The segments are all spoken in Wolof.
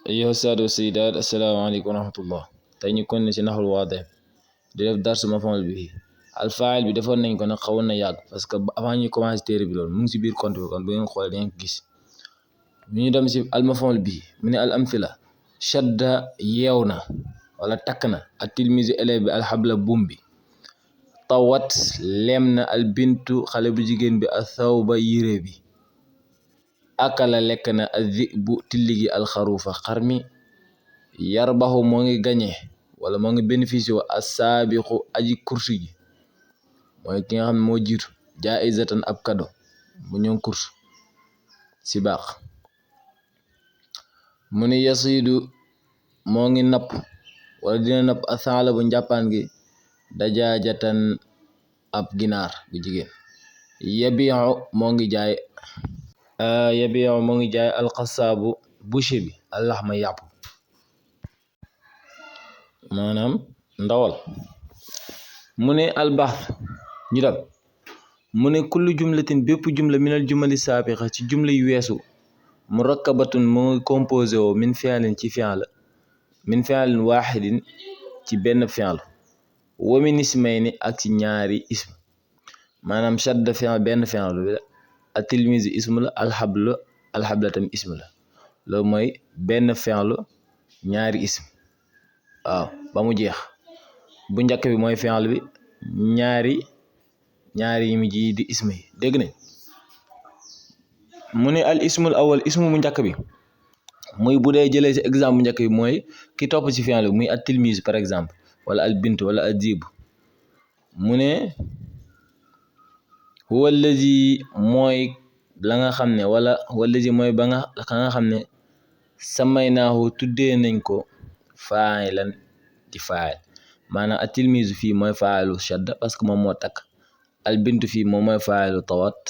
أيها السادة والسيدات، السلام عليكم ورحمة الله. tey ñu kon ci naxul waadih di def darsu maf'ul bihi. alfaa'il bi defoon nañ ko nag xawoon na yàgg parce que avant ñuy commencé téere bi loolu mu ngi ci biir compte bi, kon bu ngeen xoolee da ngeen ko gis. ñu dem ci al maf'ul bihi mu ne al amthila shadda yeew na wala takk na at tilmizu élève bi alxabla buum bi. tawat lem na al bintu xale bu jigéen bi al thawba yére bi. akala lekk na al dhi'bu tilli gi alxaruufa xar mi. yarbaxu moo ngi gañe wala moo ngi bénéfice wa assaabiqu aji kursu ji mooy ki nga xam ne moo jiitu jaa'izatan ab kado mu ñoon kursu si baax. mu ni yasiidu moo ngi napp wala dina napp asaala bu njàppaan gi dajaajatan ab ginaar bu jigéen. yabiixu moo ngi jaay alxasaabu boucher bi allaxma yàpp maanaam ndawal. mu ne albax ñu dem mu ne kullu jumlatin bépp jumla minal jumali saabiqa ci jumla yu weesu murakkabatun moo ngi composé woo min fi'lin waaxidin ci benn fi'l wa min ismayni ak ci ñaari ism. maanaam shadda fi'l benn fi'l bi la at-tilmizu ism la alxabla tam ism la loolu mooy benn fi'l ñaari ism. waaw ba mu jeex bu njëkk bi mooy fi'l bi ñaari yi mu ji di ism yi dégg nañ. mu ne al ismul awal ismu bu njëkk bi muy bu dee jëlee ci exemple bu njëkk bi mooy ki topp ci fi'l bi muy at tilmise par exemple wala al bint wala al jib. mu ne huwa allazi mooy la nga xam ne wala wallazi mooy ka nga xam ne samaynaahu tuddee nañ ko faa'ilan di faa'il. maanaam at tilmise fii mooy faa'ilu shadda parce que moom moo takk. al bintu fii moom mooy faa'ilu tawat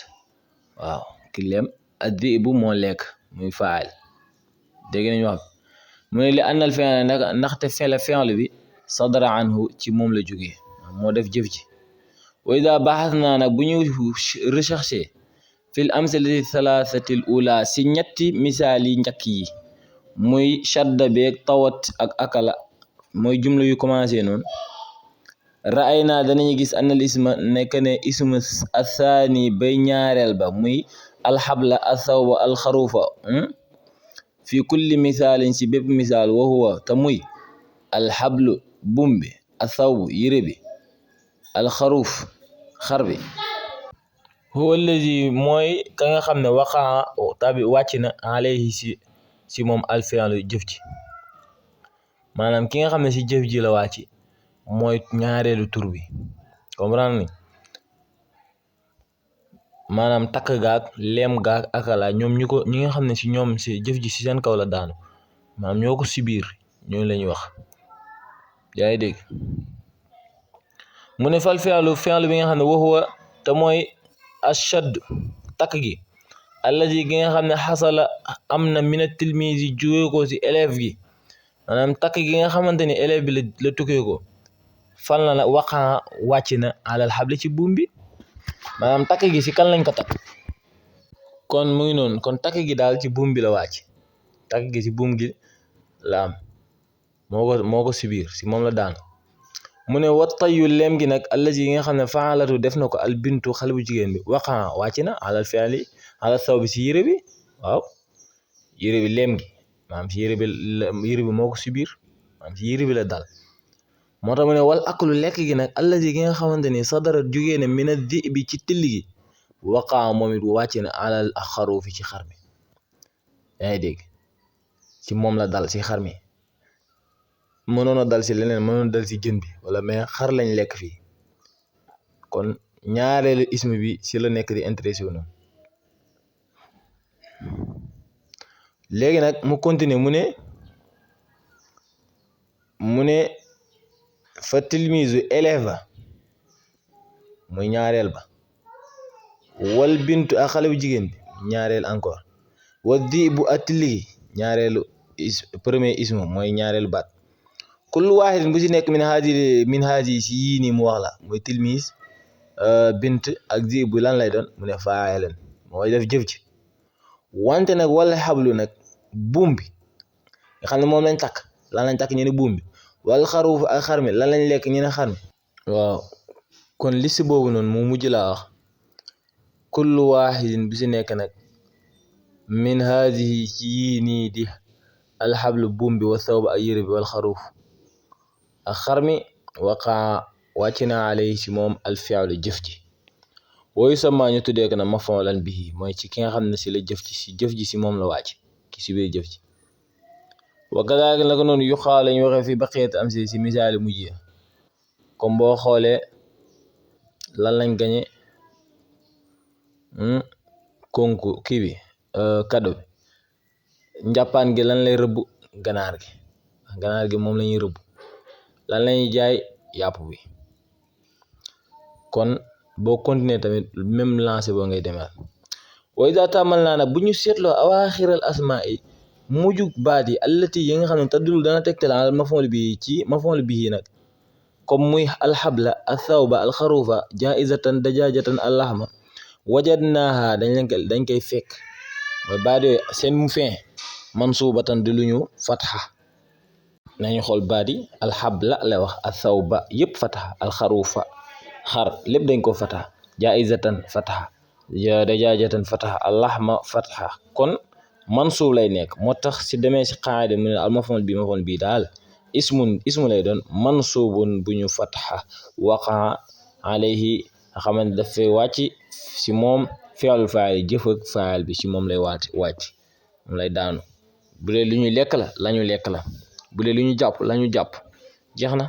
waaw ki lem. ad-di'bu moo lekk muy faa'il dégg nañu wax. mu ne li annal fi'la ndaxte fi'l bi sadara anhu ci moom la jógee moo def jëf ji. wa idaa baxasnaa nag bu ñu recherché fil amsalati thalathatil ula si ñetti misaal yi njëkk yi muy shadda beeg tawat ak akala mooy jumla yu commencé noonu. ra'aynaa danañu gis annal isma nekk ne isma athaani bay ñaareel ba muy alxabla athawba alxaruufa fi kulli misaalin ci bépp misaal wa huwa te muy alxablu bumbi athawbu yére bi alxaruuf xar bi. huwa allazi mooy ka nga xam ne waqaa tabi wàcc na alayhi ci moom alfi'lu jëf ji. maanaam ki nga xam ne ci jëf ji la wàcc mooy ñaareelu tur bi comprendre ni. maanaam takk gaag leem gaag akala ñoom ñi nga xam ne ci ñoom ci jëf ji ci seen kaw la daanu maanaam ñoo ko ci biir ñooñu la ñuy wax yaa ngi dégg. mu ne fal fi'lu bi nga xam ne wa huwa te mooy ashadd takk gi allazi gi nga xam ne xasala am na mina tilmizi jóge ko ci élève gi maanaam takk gi nga xamante ni élève bi la tukkee ko fan la nag waqaa wàcc na alal xable ci buum bi. maanaam takk gi ci kan lañ ko takk kon mu ngi noonu kon takk gi daal ci buum bi la wàcc takk gi ci buum gi la am moo ko ci biir ci moom la daan. mu ne wa tayyu leem gi nag allazi yi nga xam ne faalatu def na ko al bintu xale bu jigéen bi waqaa wàcc na alal fi'li alal saw bi ci yére bi waaw yére bi leem gi maanaam ci yére bi moo ko ci biir maanaam ci yére bi la dal. moo tax mu ne wal aklu lekk gi nag allazi gi nga xamante ni sadara jugee ne mina di bi ci tilli gi waqaa moom it wàcc na alal xaruufi ci xar mi yaa ngi dégg ci moom la dal ci xar mi. mënoon a dal ci leneen mënoon dal ci jën bi wala mais xar lañ lekk fii kon ñaareelu ism bi ci la nekk di intéressé wu noonu. léegi nag mu continuer mu ne fa tilmizu élève ba muy ñaareel ba wal bintu ak xale bu jigéen bi ñaareel encore wa di bu attiligi ñaareelu premier ism mooy ñaareelu baat. kullu waahidin bu ci nekk min haaji ci yii nii mu wax la muy tilmise bint ak di bu lan lay doon mu ne faa'ilan mooy def jëf ji. wante nag wala xablu nag buum bi nga xam ne moom lañ takk lan lañ takk ñu ne buum bi wal xaruuf ak xar mi lan lañ lekk ñu ne xar mi waaw kon liste boobu noonu mu mujj laa wax kullu waaxidin bi si nekk nag min haadihi ci yii nii di alxablu buum bi wa thawba ak yére bi wal xaruuf ak xar mi waqaa wàcc na alayhi ci moom alfi'lu jëf ji wooyu sama ñu tuddee ko na maf'ulan bihi mooy ci ki nga xam ne si la jëf ji si moom la wàcc ki si biir jëf ji wa kadaalika naka noonu yuqaalu lañu waxee fi baqiyat am si misaali mujj comme boo xoolee lan lañ gañe konku kii bi kado bi njàppaan gi lan lay rëbb ganaar gi moom lañuy rëbb lan lañuy jaay yàpp bi kon boo continuer tamit même lancé boo ngay demaat wa iza tàmmal naa nag bu ñu seetloo awaaxiral asmaa yi mujjug baat yi allati yi nga xam ne tadul dana tegtal al maf'ul bi ci maf'ul bihi nag comme muy alxabla athawba alxaruufa jaizatan dajaajatan allahma wajadnaaha dañ koy fekk mooy baat yooyu seen mu fin mansuubatan di lu ñu fatxa nañu xool baat yi alxabla la wax athawba yëpp fatxa alxaruufa xar lépp dañ ko fatxa jaizatan fatxa dajaajatan fatxa allahma fatxa kon mansuub lay nekk moo tax si demee si qaada mu ne al maf'ul bi daal ismu lay doon mansuubun bu ñu fatxa waqa alayhi nga xamante dafay wàcc si moom fi'lul faa'il jëf ak faa'il bi si moom lay wàcc moom lay daanu bu dee lu ñuy lekk la lañu lekk la bu dee lu ñu jàpp lañu jàpp jeex na